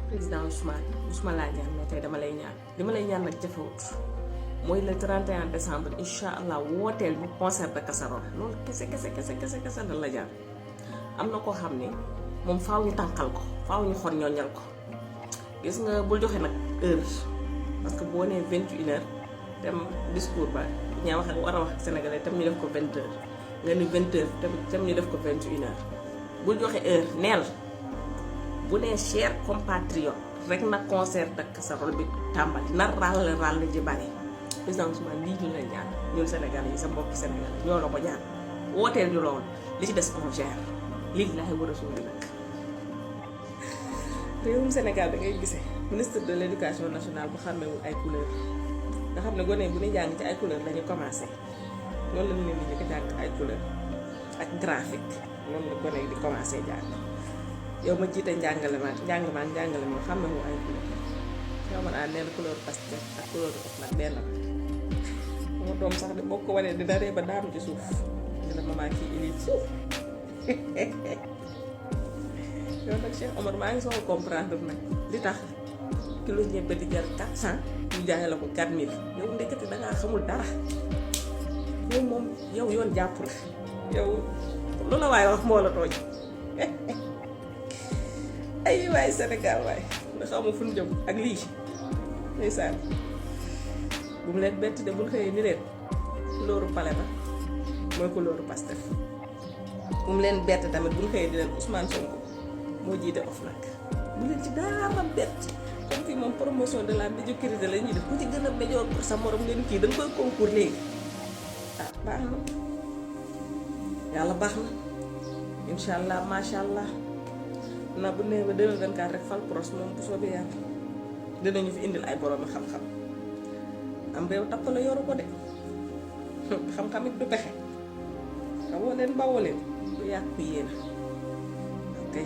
président Ousmane laa ñaan mais tey dama lay ñaan li ma lay ñaan nag jafewut mooy le 31 décembre incha allah wooteel ñu concert de casserole loolu kese la la ñaan. am na koo xam ne moom faaw ñu tànqal ko faaw ñu xor ñooñal ko gis nga bul joxe nag heure parce que boo nee 21h dem discours ba ñaa wax war a wax ak sénégalais tam ñu def ko 20h nga ni 20h tam ñu def ko 21h bul joxe heure neel bu nee cher compatriote rek na concert de casserole bi tàmbali na ràll ji bari président Ousmane lii ñu la ñaan ñun sénégalais yi sa mbokki sénégalais ñoo la ko ñaan wooteel ñu lool li ci des on gère lii laay war a suuli nag réewum Sénégal da ngay gisee ministre de l' éducation nationale bu xàmmewul ay couleur nga xam ne gone bu ñu jàng ci ay couleur la ñu commencé loolu lañ leen di njëkk a jàng ay couleur ak graphique loolu la gone yi di commencé jàng yow ma jiite njàngale ma xàmmewul ay couleur yow ma naan nee na couleur pastel ak couleur of nag benn la sama doom sax de boo ko wanee dina ree ba daanu ci suuf ñu la maman kii élite suuf yow nag Cheikh Omar maa ngi soog a comprendre nag li tax kilo ñebbe di jar 400 ñu jaay la ko 4000 yow ndekete da ngaa xamul dara yow moom yow yoon jàpp la yow lu la waaye wax moo la tooñ ay waay Sénégal waay nga xamu fu ñu jëm ak lii ndeysaan bu mu leen bett de bul xëyee ni leen couleur pale ba mooy couleur Pastef bu mu leen bett tamit bu ñu xëyee di leen Ousmane Sonko moo jiite OFNAC bu leen ci dara bett comme fii moom promotion de la médiocrité la ñuy def ku ci gën a médiocre sa morom ngeen kii dañ koy concours léegi ah baax na yàlla baax na incha allah macha allah na bu nee ba 2024 rek fal pros moom bu soobee yàlla dinañu fi indil ay boroomi xam-xam am réew tappale yoru ko de xam-xam it du pexe xamoo leen bawoo leen du yàqu yéena ok